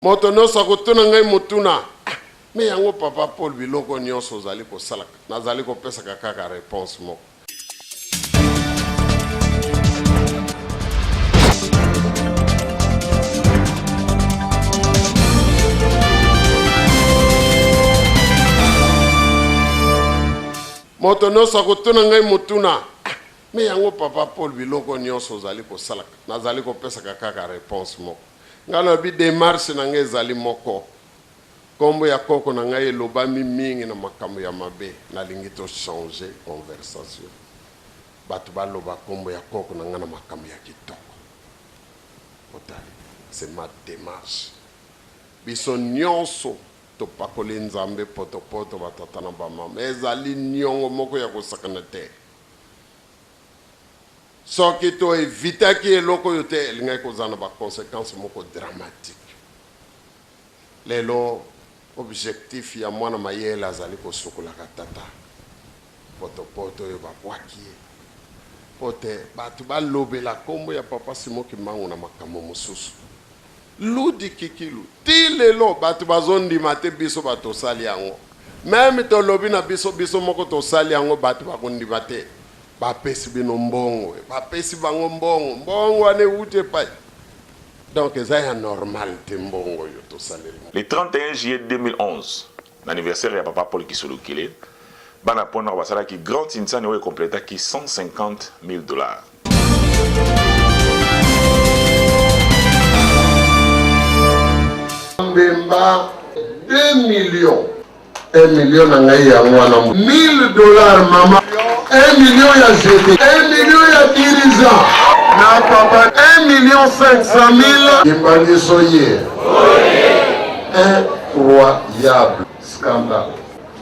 Moto nionso akotuna ngai motuna, Ah, mais yango papa Paul biloko nionso ozali kosalaka, nazali kopesaka kaka reponse moko. Moto nionso akotuna ngai motuna, Ah, mais yango papa Paul biloko nionso ozali kosalaka, nazali kopesaka kaka reponse moko. Ngai nalobi demarche na ngai ezali moko. Kombo ya koko na ngai elobami mingi na makambo ya mabe. Nalingi to changer conversation. Batu baloba kombo ya koko na ngai na makambo ya kitoko. Otali, c'est ma demarche. Biso nionso topakoli Nzambe potopoto ba tata na ba mama. Ezali niongo moko ya kosakana te. Soki to evitaki eloko oyo te, elingaki kozala na ba consequences moko dramatique. Lelo objectif ya mwana mayele azali kosukolaka tata potopoto oyo babwaki ye mpo te bato balobela kombo ya papa Simon Kimbangu na makambo mosusu. Ludi Kikilu, ti lelo bato bazondima te biso bato tosali yango. Meme tolobi na biso biso moko tosali yango bato bakondima te. Bapesi bino mbongo, bapesi bango mbongo, mbongo wana ewuti epai? Donc eza ya normal te mbongo oyo tosaleli. Le 31 juillet 2011, na anniversaire ya Papa Paul Kisolokele, bana Pointe Noire basalaki grand tsinsani oyo e completaki 150.000 dollars. Mbemba 2 millions. 1 million na ngai yango wana 1000 dollars mama 1 million ya jete 1 million ya dirigeant na papa 1 million 500 mille kimbangiso ye incroyable scandale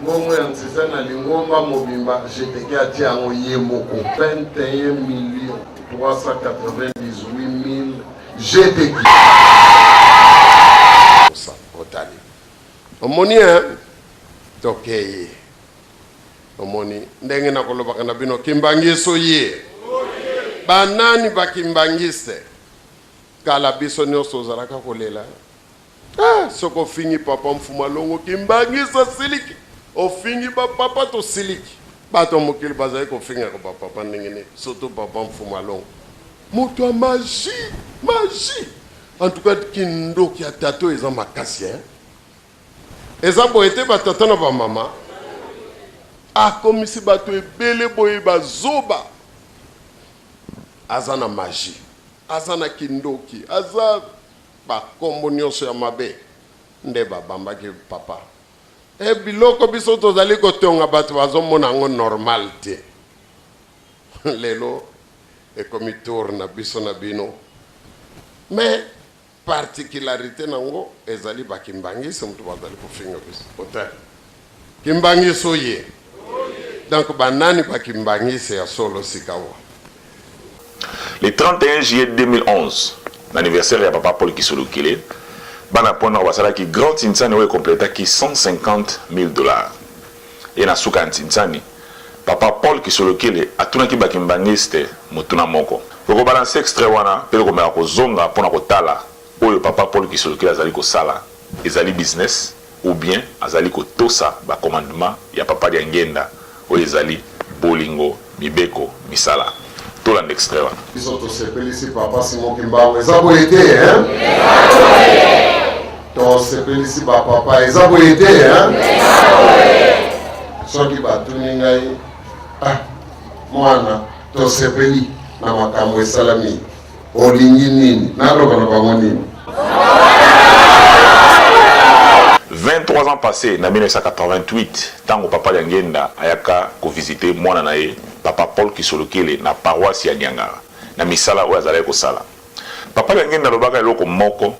mbongo ya nziza na lingomba mobimba jeteke atia yango ye moko 21 million 398 mille jeteki otali Omoni hein? Tokeyi. Omoni ndenge nakolobaka na bino kimbanguiste oye. Ba nani ba kimbanguiste? Kala biso nionso tozalaka kolela. Ah, soki ofingi papa Mfuma Longo kimbanguiste asiliki. Ofingi ba papa tosiliki. Bato ya mokili bazali kofingaka ba papa ndenge nini? Surtout papa Mfuma Longo. Moto ya magie, magie. En tout cas kindoki ya tata oyo eza makasi hein. Eza boye te ba tata na ba mama. Akomisi bato ebele boye bazoba. Aza na magie, aza na kindoki, aza ba kombo nionso ya mabe nde babambaki papa. E biloko biso tozali kotonga bato bazomona yango normal te. Lelo ekomi tour na biso na bino mais particularite na ngo ezali ba kimbanguiste mutu bazali kofinga biso otali kimbanguiste oye donc ba nani ba kimbanguiste ya solo sikawa. Le 31 juillet 2011, na anniversaire ya papa Paul Kisolokele, bana Point Noir basalaki grand tsinsani oyo e completaki 150.000 dollars. Ye na suka ya ntsinsani, Papa Paul Kisolokele atunaki ba kimbanguistes motuna moko. Toko balancer extrait wana pe tokomeka kozonga pona kotala oyo Papa Paul Kisolokele azali kosala ezali business ou bien azali kotosa ba commandements ya Papa Diangienda oyo ezali bolingo, mibeko, misala. Tolanda extrait wana. Biso tosepelisi papa Simon Kimbangu eza boye te hein? Tosepelisi ba papa eza boye te hein? Soki batuni ngai ah mwana tosepeli na makambo esalami olingi nini naloba na bango nini? 23 ans passes, na 1988, tango Papa Diangienda ayaka ko visiter mwana na ye Papa Paul Kisolokele na paroisse ya Niangara, na misala oyo azalaki kosala. Papa Diangienda alobaka eloko moko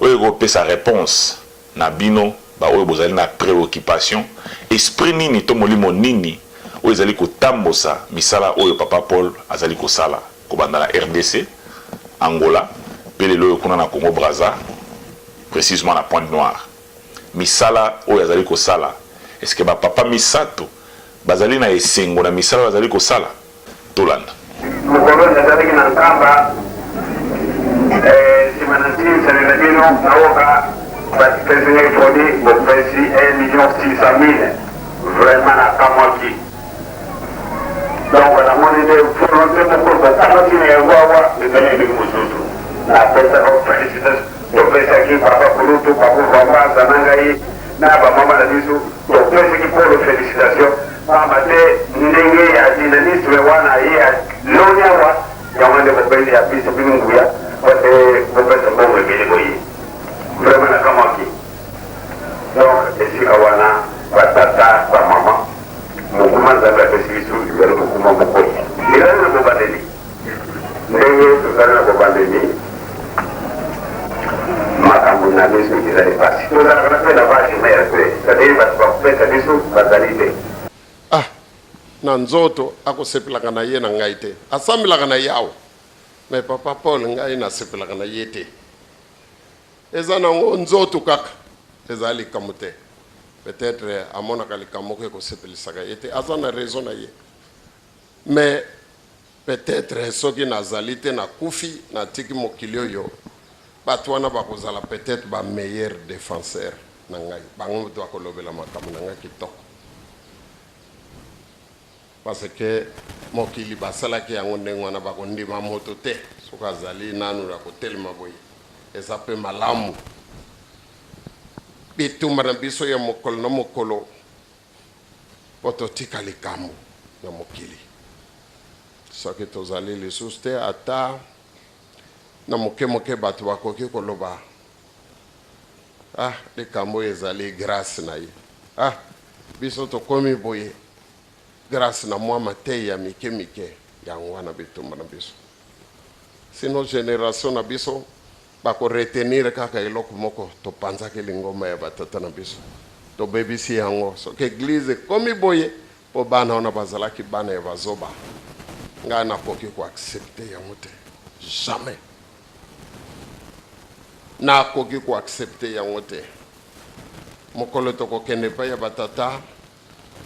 oyo ekoki kopesa reponse na bino ba oyo bozali na preoccupation, esprit nini to molimo nini oyo ezali kotambosa misala oyo Papa Paul azali kosala kobanda na rdc, Angola pe lelo oyo kuna na Congo Brazza, precisement na Pointe Noire. Misala oyo azali kosala, est ce que ba papa misato bazali na esengo na misala oyo azali kosala? Tolanda. Mokolo nazalaki na Nkamba, nsima na nsilisani na bino naoka. Bapesi ngai produit bopesi 1 million 600 mille vraiment nakamwaki donc namoni nde volonté moko bokamwaki na yango awa ezali ndenge mosusu. Napesaka felicitation, topesaki papa kulutu, papa Vambaza na ngai na bamama na biso, topesaki Polo felicitation pamba te ndenge ya dynamisme wana ye aloni awa, yango nde bopesi ya biso bino nguya po te bopesa mbongo ebele boye. Vraiment nakamwaki. Donc esika wana batata bamama, mokuma Nzambe apesi biso ezali mokuma moko ezali na bobandeli. Ndenge tozali na bobandeli, makambo na biso ezali pasi. Tozalaka na mpe na vache mère te, c'est-à-dire bato bakopesa biso bazali te. Ah na nzoto akosepelaka na ye na ngai te, asambelaka na ye awa mais papa Paul ngai nasepelaka na ye te. Eza nango nzoto kaka, eza likambo te. Peut-etre amonaka likambo moko ekosepelisaka ye te, aza na raison na ye. Mais peut-etre soki nazali te, nakufi, natiki mokili oyo, bato wana bakozala peut-etre ba meilleurs defenseurs na ngai. Bango moto bakolobela makambo na ngai kitoko. Parce que mokili basalaki yango ndenge wana, bakondima moto te soki azali nanu ya kotelema boye. Eza pe malamu. Bitumba na biso ya mokolo na mokolo po totika likambo na mokili. Soki tozali lisusu te, ata na moke moke bato bakoki koloba, Ah, likambo oyo ezali grace na ye. Ah, biso tokomi boye grace na mwa mateyi ya mike mike. Yango wana bitumba na biso. Sinon generation na biso bako retenir kaka eloko moko, topanzaki lingomba ya batata na biso, tobebisi yango. Soki eglise ekomi boye po bana wana bazalaki bana ya bazoba, ngai nakoki ko accepter yango te, jamais. Nakoki ko accepter yango te. Mokolo tokokende epai ya batata,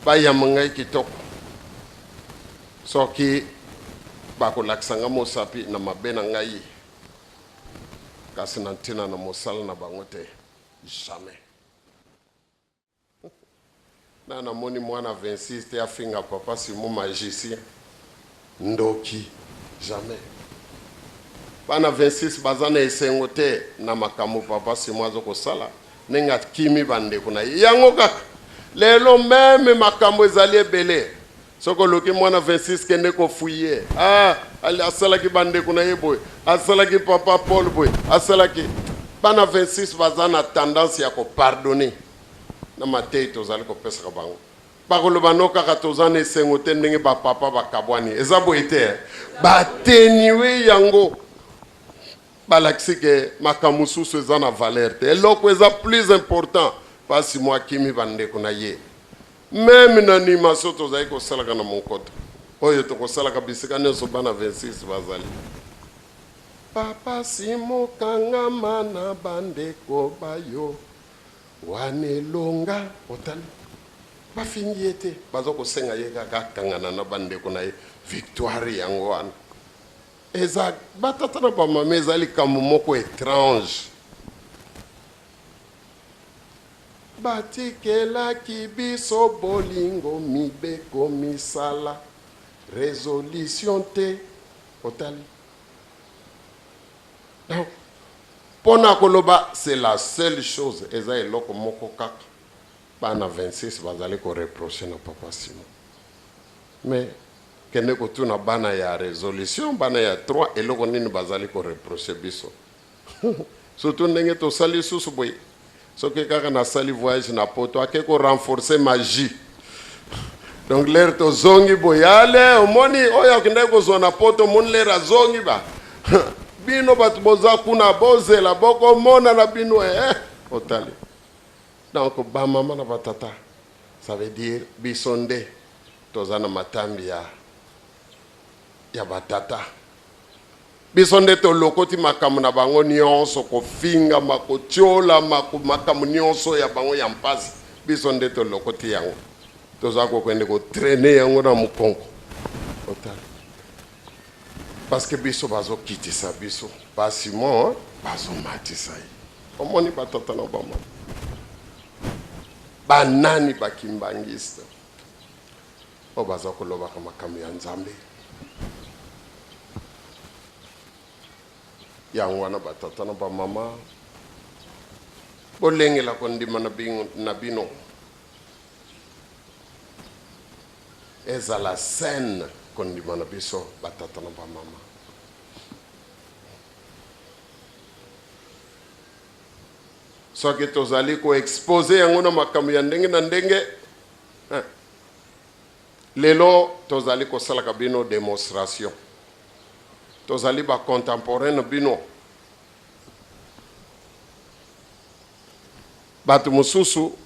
bayamba ngai kitoko. Soki bakolakisa ngai mosapi na mabe na ngai, kasi na ntina na mosala na bango te, jamais. Na namoni mwana 26 te afinga papa Simon magicien ndoki jamais. Bana 26 baza na esengo te na makambo papa Simon azo kosala ndenge akimi bandeko na ye yango kaka lelo meme makambo ezali ebele soki oluki mwana 26 kende kofuye ah, asalaki bandeko na ye boye asalaki papa Paul boye asalaki bana 26 baza na tendance ya kopardonner na mateyi tozali kopesaka bango. Bakoloba no kaka toza na esengo te ndenge ba papa bakabwani. Eza boye te eh? Batenue yango balakisi ke makambo mosusu eza na valeur te. Eloko eza plus important pasi mwa akimi bandeko na ye. Meme na animation tozali kosalaka na monkoto oyo tokosalaka bisika nyonso bana 26 bazali. Papa Simon kangama na bandeko ba yo. Wana elonga otali bafingi ye te baza kosenga ye kaka akangana na bandeko na ye victoire yango wana eza batata na bamama eza likambo moko etrange batikelaki biso bolingo mibeko misala resolution te otali donc Pona koloba c'est la seule chose eza eloko moko kaka bana 26 bazali ko reprocher na papa Simon mais kende kotuna bana ya resolution bana ya 3 eloko nini bazali ko reprocher biso surtout ndenge tosali lisusu boye soki kaka nasali voyage na poto ake ko renforcer magie donc lere tozongi boye ale omoni oyo akendaki kozwa na poto omoni lere azongi ba bino bato boza kuna bozela bokomona na bino eh, otali donc bamama na batata ça veut dire biso nde toza na matambi ya ya batata Biso nde tolokoti makambo na bango nionso, kofingama, kotiolama, makambo nionso ya bango ya mpasi, biso nde tolokoti yango. Toza kokende ko trainer yango na mokongo. Otala. Parce que biso bazokitisa biso, ba Simon bazomatisa ye. Omoni ba tata na ba mama. Banani ba kimbanguiste oyo baza kolobaka makambo ya Nzambe? Yango wana batata na bamama, bolengela kondima na bino ezala saine, kondima na biso batata na bamama. Soki tozali ko exposer yango na makambo ya ndenge na ndenge, hein. Lelo tozali kosalaka bino demonstration, tozali ba contemporain na bino. Bato mosusu